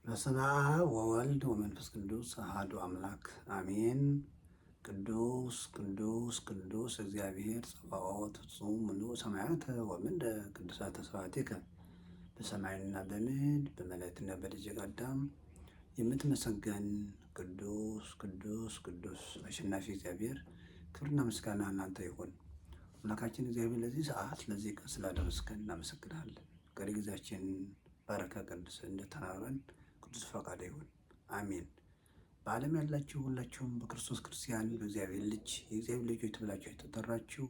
በስመ አብ ወወልድ ወመንፈስ ቅዱስ አሐዱ አምላክ አሜን። ቅዱስ ቅዱስ ቅዱስ እግዚአብሔር ጸባኦት ፍጹም ምሉእ ሰማያተ ወምድረ ቅዱሳተ ስብሐቲከ። በሰማይና በምድር በመላእክትና በልጅ አዳም የምትመሰገን ቅዱስ ቅዱስ ቅዱስ አሸናፊ እግዚአብሔር ክብርና ምስጋና እናንተ ይሁን። አምላካችን እግዚአብሔር ለዚህ ሰዓት ለዚህ ቀን ስላደረስከን እናመሰግናለን። ቀሪ ጊዜያችን ባረከ ቅዱስ እንደተናረን ቅዱስ ፈቃድ ይሁን፣ አሜን። በዓለም ያላችሁ ሁላችሁም በክርስቶስ ክርስቲያን በእግዚአብሔር ልጅ የእግዚአብሔር ልጆች ተብላችሁ የተጠራችሁ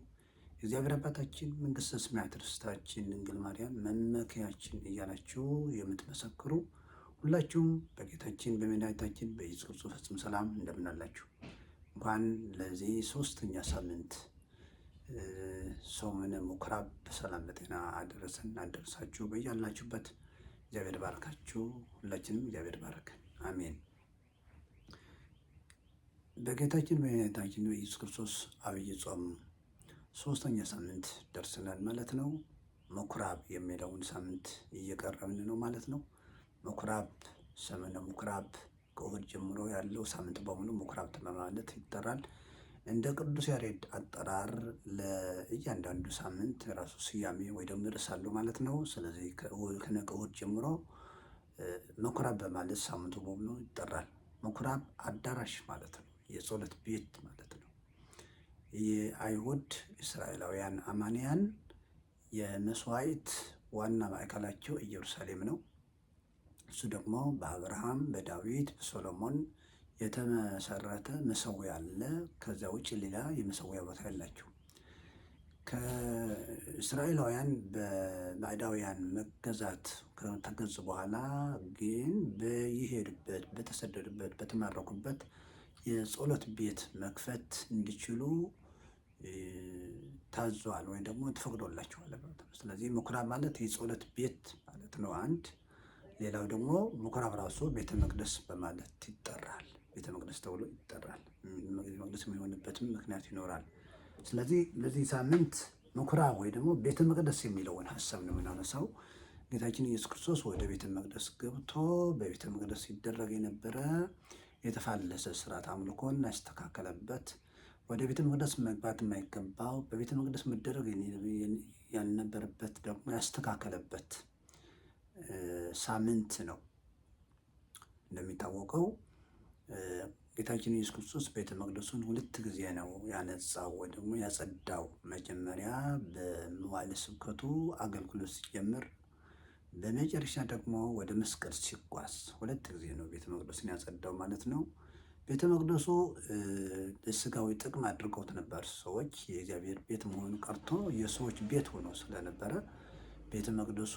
እግዚአብሔር አባታችን መንግሥተ ሰማያት ርስታችን ድንግል ማርያም መመኪያችን እያላችሁ የምትመሰክሩ ሁላችሁም በጌታችን በመድኃኒታችን በኢየሱስ ክርስቶስ ፍጹም ሰላም እንደምን አላችሁ? እንኳን ለዚህ ሶስተኛ ሳምንት ሶምነ ምኩራብ በሰላም በጤና አደረሰን አደረሳችሁ። በያላችሁበት እግዚአብሔር ባርካችሁ። ሁላችንም እግዚአብሔር ባርከን፣ አሜን። በጌታችን በመድኃኒታችን በኢየሱስ ክርስቶስ አብይ ጾም ሶስተኛ ሳምንት ደርሰናል ማለት ነው። ምኩራብ የሚለውን ሳምንት እየቀረብን ነው ማለት ነው። ምኩራብ፣ ሰመነ ምኩራብ ከእሑድ ጀምሮ ያለው ሳምንት በሙሉ ምኩራብ በማለት ይጠራል። እንደ ቅዱስ ያሬድ አጠራር ለእያንዳንዱ ሳምንት ራሱ ስያሜ ወይ ደግሞ ርዕስ አለው ማለት ነው። ስለዚህ ከነገ እሑድ ጀምሮ ምኩራብ በማለት ሳምንቱ በሙሉ ይጠራል። ምኩራብ አዳራሽ ማለት ነው። የጸሎት ቤት ማለት ነው። የአይሁድ እስራኤላውያን አማንያን የመስዋዕት ዋና ማዕከላቸው ኢየሩሳሌም ነው። እሱ ደግሞ በአብርሃም በዳዊት በሶሎሞን የተመሰረተ መሰዊያ አለ። ከዚያ ውጭ ሌላ የመሰዊያ ቦታ ያላቸው ከእስራኤላውያን በባዕዳውያን መገዛት ከተገዙ በኋላ ግን በይሄዱበት በተሰደዱበት በተማረኩበት የጸሎት ቤት መክፈት እንዲችሉ ታዟል ወይም ደግሞ ተፈቅዶላቸዋል ማለት ነው። ስለዚህ ምኩራብ ማለት የጸሎት ቤት ማለት ነው። አንድ ሌላው ደግሞ ምኩራብ ራሱ ቤተ መቅደስ በማለት ይጠራል። ቤተ መቅደስ ተብሎ ይጠራል። ቤተ መቅደስ የሚሆንበትም ምክንያት ይኖራል። ስለዚህ ለዚህ ሳምንት ምኩራብ ወይ ደግሞ ቤተ መቅደስ የሚለውን ሀሳብ ነው የምናነሳው። ጌታችን ኢየሱስ ክርስቶስ ወደ ቤተ መቅደስ ገብቶ በቤተ መቅደስ ሲደረግ የነበረ የተፋለሰ ስርዓት አምልኮን ያስተካከለበት፣ ወደ ቤተ መቅደስ መግባት የማይገባው በቤተ መቅደስ መደረግ ያልነበረበት ደግሞ ያስተካከለበት ሳምንት ነው። እንደሚታወቀው ጌታችን ኢየሱስ ክርስቶስ ቤተ መቅደሱን ሁለት ጊዜ ነው ያነጻው ወይ ደግሞ ያጸዳው። መጀመሪያ በመዋዕለ ስብከቱ አገልግሎት ሲጀምር፣ በመጨረሻ ደግሞ ወደ መስቀል ሲጓዝ ሁለት ጊዜ ነው ቤተ መቅደሱን ያጸዳው ማለት ነው። ቤተ መቅደሱ ለስጋዊ ጥቅም አድርገውት ነበር ሰዎች። የእግዚአብሔር ቤት መሆኑ ቀርቶ የሰዎች ቤት ሆኖ ስለነበረ ቤተ መቅደሱ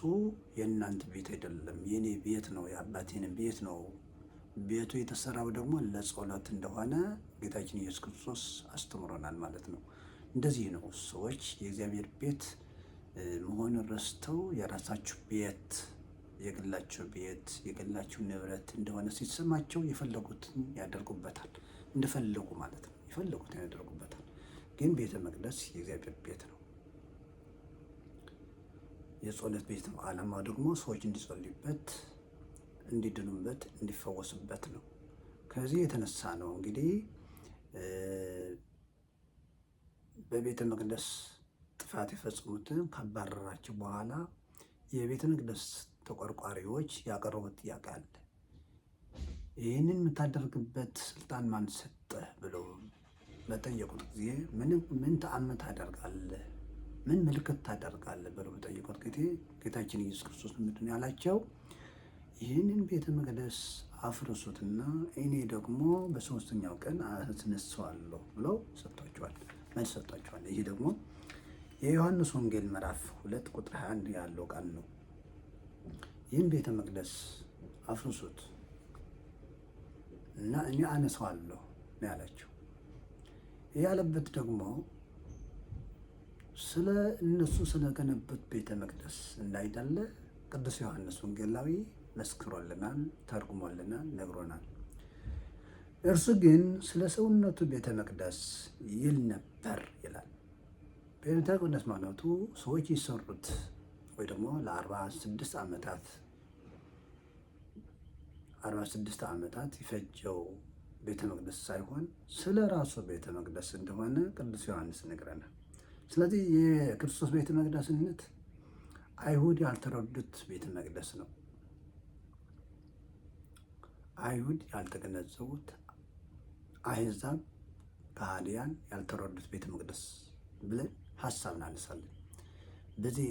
የእናንተ ቤት አይደለም፣ የኔ ቤት ነው፣ የአባቴን ቤት ነው። ቤቱ የተሰራው ደግሞ ለጸሎት እንደሆነ ጌታችን ኢየሱስ ክርስቶስ አስተምሮናል ማለት ነው። እንደዚህ ነው ሰዎች የእግዚአብሔር ቤት መሆኑን ረስተው የራሳችሁ ቤት፣ የግላቸው ቤት፣ የግላቸው ንብረት እንደሆነ ሲሰማቸው የፈለጉትን ያደርጉበታል። እንደፈለጉ ማለት ነው። የፈለጉትን ያደርጉበታል። ግን ቤተ መቅደስ የእግዚአብሔር ቤት ነው፣ የጸሎት ቤት ነው። ዓላማው ደግሞ ሰዎች እንዲጸልዩበት፣ እንዲድኑበት፣ እንዲፈወሱበት ነው። ከዚህ የተነሳ ነው እንግዲህ በቤተ መቅደስ ጥፋት የፈጸሙትን ካባረራቸው በኋላ የቤተ መቅደስ ተቆርቋሪዎች ያቀረቡት ጥያቄ አለ። ይህንን የምታደርግበት ስልጣን ማን ሰጠህ ብለው በጠየቁት ጊዜ፣ ምን ተአምር ታደርጋለህ፣ ምን ምልክት ታደርጋለህ ብለው በጠየቁት ጊዜ ጌታችን ኢየሱስ ክርስቶስ ምንድን ነው ያላቸው? ይህንን ቤተ መቅደስ አፍርሱትና እኔ ደግሞ በሶስተኛው ቀን አስነሳዋለሁ ብለው ሰጥቷቸዋል፣ መልስ ሰጥቷቸዋል። ይህ ደግሞ የዮሐንስ ወንጌል ምዕራፍ 2 ቁጥር 21 ያለው ቃል ነው። ይህን ቤተ መቅደስ አፍርሱት እና እኔ አነሳዋለሁ ነው ያላቸው። ይህ ያለበት ደግሞ ስለ እነሱ ስለገነቡት ቤተ መቅደስ እንዳይደለ ቅዱስ ዮሐንስ ወንጌላዊ መስክሮልናል፣ ተርጉሞልናል፣ ነግሮናል። እርሱ ግን ስለ ሰውነቱ ቤተ መቅደስ ይል ነበር ይላል። ቤተ መቅደስ ማለቱ ሰዎች ይሰሩት ወይ ደግሞ ለ46 ዓመታት 46 ዓመታት የፈጀው ቤተ መቅደስ ሳይሆን ስለ ራሱ ቤተ መቅደስ እንደሆነ ቅዱስ ዮሐንስ ይነግረናል። ስለዚህ የክርስቶስ ቤተ መቅደስነት አይሁድ ያልተረዱት ቤተ መቅደስ ነው። አይሁድ ያልተገነዘቡት፣ አህዛብ ከሃዲያን ያልተረዱት ቤተ መቅደስ ብለን ሀሳብ እናነሳለን። በዚህ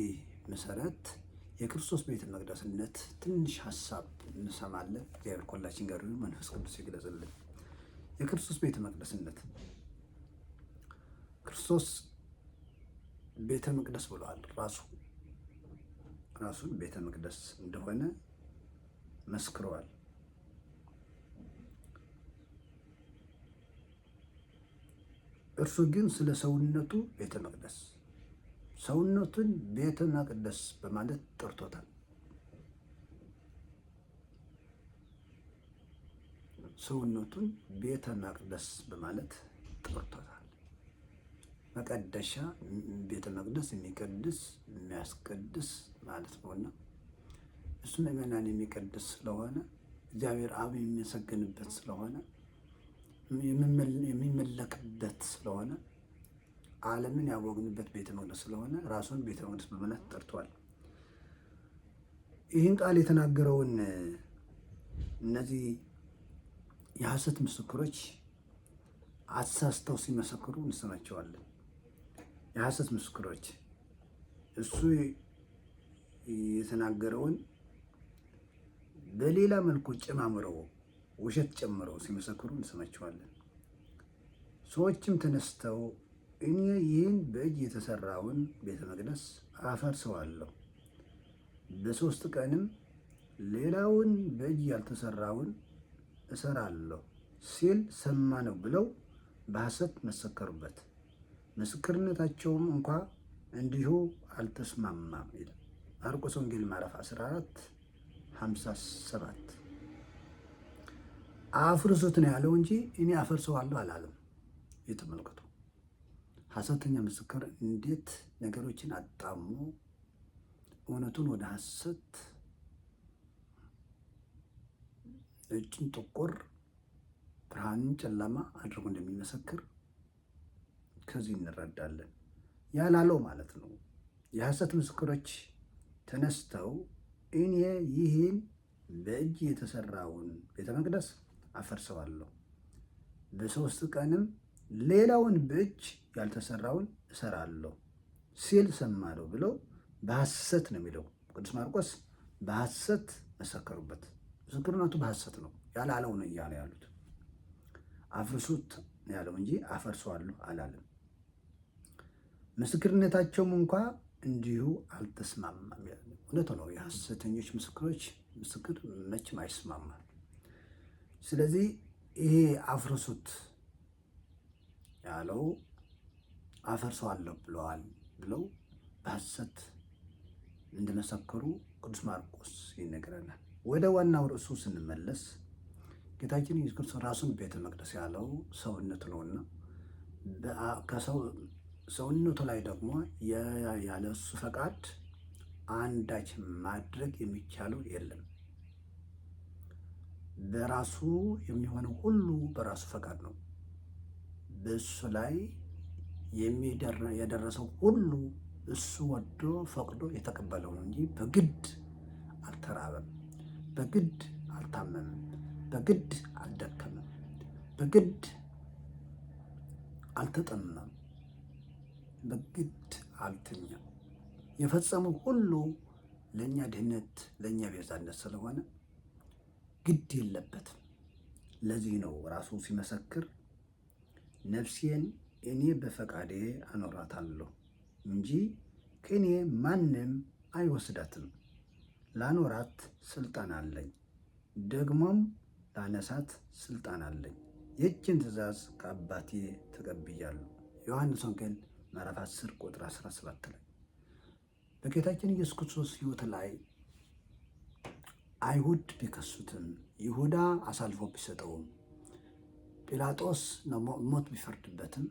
መሰረት የክርስቶስ ቤተ መቅደስነት ትንሽ ሀሳብ እንሰማለን። እግዚአብሔር ከሁላችን ጋር ይሁን። መንፈስ ቅዱስ ይግለጽልን። የክርስቶስ ቤተ መቅደስነት ክርስቶስ ቤተ መቅደስ ብለዋል። ራሱን ቤተ መቅደስ እንደሆነ መስክረዋል። እርሱ ግን ስለ ሰውነቱ ቤተ መቅደስ ሰውነቱን ቤተ መቅደስ በማለት ጠርቶታል። ሰውነቱን ቤተ መቅደስ በማለት ጠርቶታል። መቀደሻ ቤተ መቅደስ የሚቀድስ የሚያስቀድስ ማለት ነውና እሱ ምእመናን የሚቀድስ ስለሆነ፣ እግዚአብሔር አብ የሚመሰገንበት ስለሆነ፣ የሚመለክበት ስለሆነ፣ ዓለምን ያወግንበት ቤተ መቅደስ ስለሆነ ራሱን ቤተ መቅደስ በማለት ጠርቷል። ይህን ቃል የተናገረውን እነዚህ የሐሰት ምስክሮች አሳስተው ሲመሰክሩ እንሰማቸዋለን። የሐሰት ምስክሮች እሱ የተናገረውን በሌላ መልኩ ጨማምረው፣ ውሸት ጨምረው ሲመሰክሩ እንሰማቸዋለን። ሰዎችም ተነስተው እኔ ይህን በእጅ የተሰራውን ቤተ መቅደስ አፈርሰዋለሁ፣ በ3 ቀንም ሌላውን በእጅ ያልተሰራውን እሰራለሁ ሲል ሰማነው ብለው በሐሰት መሰከሩበት። ምስክርነታቸውም እንኳ እንዲሁ አልተስማማም ይላል። ማርቆስ ወንጌል ምዕራፍ 14 57። አፍርሱት ነው ያለው እንጂ እኔ አፈርሰዋለሁ አላለም። የተመልከቱ ሐሰተኛ ምስክር እንዴት ነገሮችን አጣሞ እውነቱን ወደ ሐሰት፣ ነጭን ጥቁር፣ ብርሃንን ጨለማ አድርጎ እንደሚመሰክር ከዚህ እንረዳለን። ያላለው ማለት ነው። የሐሰት ምስክሮች ተነስተው እኔ ይህን በእጅ የተሰራውን ቤተ መቅደስ አፈርሰዋለሁ፣ በ3 ቀንም ሌላውን በእጅ ያልተሰራውን እሰራለሁ ሲል ሰማነው ብለው በሐሰት ነው የሚለው ቅዱስ ማርቆስ። በሐሰት መሰከሩበት። ምስክርነቱ በሐሰት ነው። ያላለው ነው እያለ ያሉት። አፍርሱት ያለው እንጂ አፈርሰዋለሁ አላለም። ምስክርነታቸውም እንኳ እንዲሁ አልተስማማም። እውነት ነው። የሐሰተኞች ምስክሮች ምስክር መቼም አይስማማም። ስለዚህ ይሄ አፍርሱት ያለው አፈርሰዋለሁ ብለዋል ብለው በሐሰት እንደመሰከሩ ቅዱስ ማርቆስ ይነግረናል። ወደ ዋናው ርዕሱ ስንመለስ ጌታችን ኢየሱስ ክርስቶስ ራሱን ቤተ መቅደስ ያለው ሰውነቱ ነውና ሰውነቱ ላይ ደግሞ ያለ እሱ ፈቃድ አንዳች ማድረግ የሚቻለው የለም። በራሱ የሚሆነው ሁሉ በራሱ ፈቃድ ነው። በእሱ ላይ የደረሰው ሁሉ እሱ ወዶ ፈቅዶ የተቀበለው ነው እንጂ በግድ አልተራበም፣ በግድ አልታመምም፣ በግድ አልደከመም፣ በግድ አልተጠመም፣ በግድ አልተኛም። የፈጸመው ሁሉ ለእኛ ድህነት ለእኛ ቤዛነት ስለሆነ ግድ የለበትም። ለዚህ ነው ራሱ ሲመሰክር ነፍሴን እኔ በፈቃዴ አኖራታለሁ እንጂ ከእኔ ማንም አይወስዳትም። ላኖራት ስልጣን አለኝ፣ ደግሞም ላነሳት ስልጣን አለኝ። ይህችን ትእዛዝ ከአባቴ ተቀብያለሁ። ዮሐንስ ወንጌል ምዕራፍ 10 ቁጥር 17 ላይ። በጌታችን ኢየሱስ ክርስቶስ ሕይወት ላይ አይሁድ ቢከሱትም፣ ይሁዳ አሳልፎ ቢሰጠውም፣ ጲላጦስ ሞት ቢፈርድበትም፣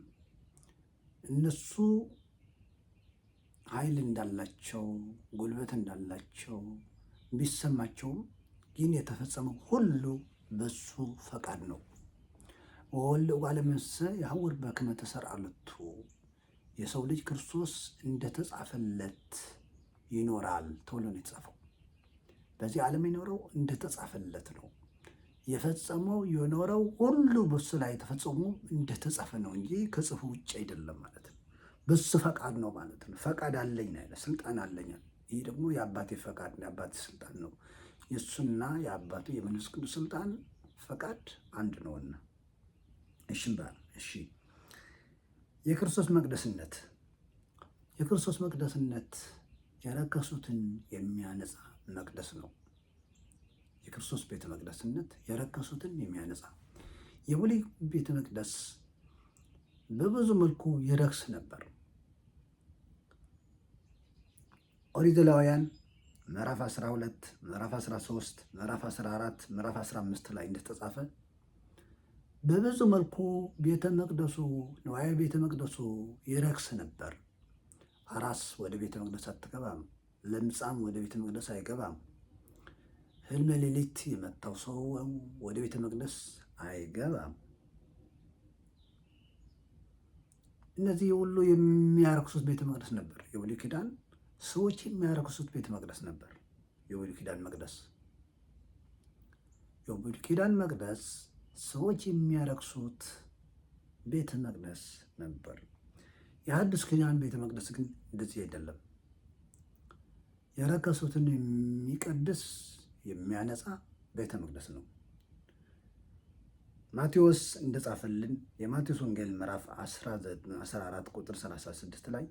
እነሱ ኃይል እንዳላቸው፣ ጉልበት እንዳላቸው ቢሰማቸውም ግን የተፈጸመው ሁሉ በሱ ፈቃድ ነው። ወወልደ እጓለ እመሕያውሰ የሐውር በከመ ተሠርዐ ሎቱ፣ የሰው ልጅ ክርስቶስ እንደተጻፈለት ይኖራል ተብሎ ነው የተጻፈው። በዚህ ዓለም የኖረው እንደተጻፈለት ነው። የፈጸመው የኖረው ሁሉ በሱ ላይ የተፈጸሙ እንደተጻፈ ነው እንጂ ከጽሑፉ ውጭ አይደለም ማለት ነው። በሱ ፈቃድ ነው ማለት ነው። ፈቃድ አለኝ ያለ ስልጣን አለኝ። ይህ ደግሞ የአባቴ ፈቃድ የአባቴ ስልጣን ነው። የእሱና የአባቱ የመንፈስ ቅዱስ ስልጣን ፈቃድ አንድ ነውና። እሺ እሺ የክርስቶስ መቅደስነት የክርስቶስ መቅደስነት የረከሱትን የሚያነጻ መቅደስ ነው። የክርስቶስ ቤተ መቅደስነት የረከሱትን የሚያነጻ። የብሉይ ቤተ መቅደስ በብዙ መልኩ ይረክስ ነበር። ኦሪት ዘሌዋውያን ምዕራፍ 12፣ ምዕራፍ 13፣ ምዕራፍ 14፣ ምዕራፍ 15 ላይ እንደተጻፈ በብዙ መልኩ ቤተ መቅደሱ ንዋየ ቤተ መቅደሱ ይረክስ ነበር። አራስ ወደ ቤተ መቅደስ አትገባም። ለምጻም ወደ ቤተ መቅደስ አይገባም። ህልመ ሌሊት የመታው ሰው ወደ ቤተ መቅደስ አይገባም። እነዚህ ሁሉ የሚያረክሱት ቤተ መቅደስ ነበር። የብሉይ ኪዳን ሰዎች የሚያረክሱት ቤተ መቅደስ ነበር። የብሉይ ኪዳን መቅደስ የብሉይ ኪዳን መቅደስ ሰዎች የሚያረክሱት ቤተ መቅደስ ነበር። የሐዲስ ኪዳን ቤተ መቅደስ ግን እንደዚህ አይደለም። የረከሱትን የሚቀድስ የሚያነጻ ቤተ መቅደስ ነው። ማቴዎስ እንደጻፈልን የማቴዎስ ወንጌል ምዕራፍ 14 ቁጥር 36 ላይ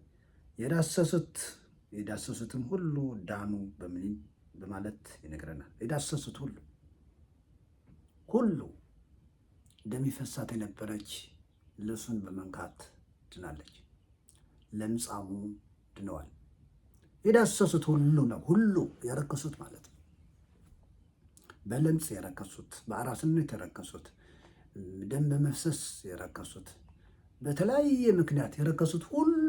የዳሰሱትም ሁሉ ዳኑ በማለት ይነግረናል። የዳሰሱት ሁሉ ሁሉ ደም ይፈሳት የነበረች ልብሱን በመንካት ድናለች። ለምጻሙ ድነዋል። የዳሰሱት ሁሉ ነው። ሁሉ የረከሱት ማለት ነው። በለምጽ የረከሱት፣ በአራስነት የረከሱት፣ ደም በመፍሰስ የረከሱት፣ በተለያየ ምክንያት የረከሱት ሁሉ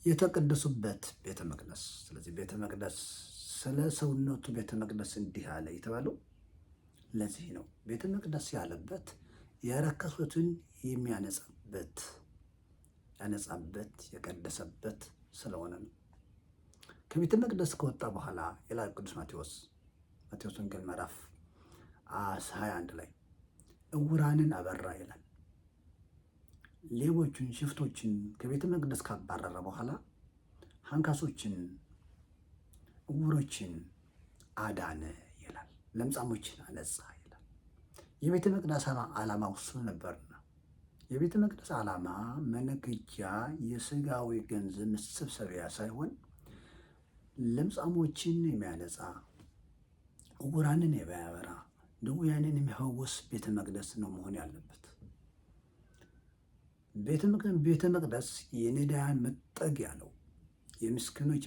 የተቀደሱበት ቤተ መቅደስ። ስለዚህ ቤተ መቅደስ ስለ ሰውነቱ ቤተ መቅደስ እንዲህ አለ የተባለው ለዚህ ነው። ቤተ መቅደስ ያለበት የረከሱትን የሚያነጻበት ያነጻበት የቀደሰበት ስለሆነ ነው። ከቤተ መቅደስ ከወጣ በኋላ ይላል ቅዱስ ማቴዎስ ማቴዎስ ወንጌል ምዕራፍ 21 ላይ እውራንን አበራ ይላል። ሌቦችን፣ ሽፍቶችን ከቤተ መቅደስ ካባረረ በኋላ አንካሶችን፣ እውሮችን አዳነ ይላል። ለምጻሞችን አነጻ ይላል። የቤተ መቅደስ ዓላማ እሱ ነበርና የቤተ መቅደስ ዓላማ መነገጃ የስጋዊ ገንዘብ መሰብሰቢያ ሳይሆን ለምጻሞችን የሚያነጻ፣ ዕውራንን የሚያበራ፣ ድውያንን የሚፈውስ ቤተ መቅደስ ነው መሆን ያለበት። ቤተ መቅደስ የነዳያን መጠጊያ ነው። የምስኪኖች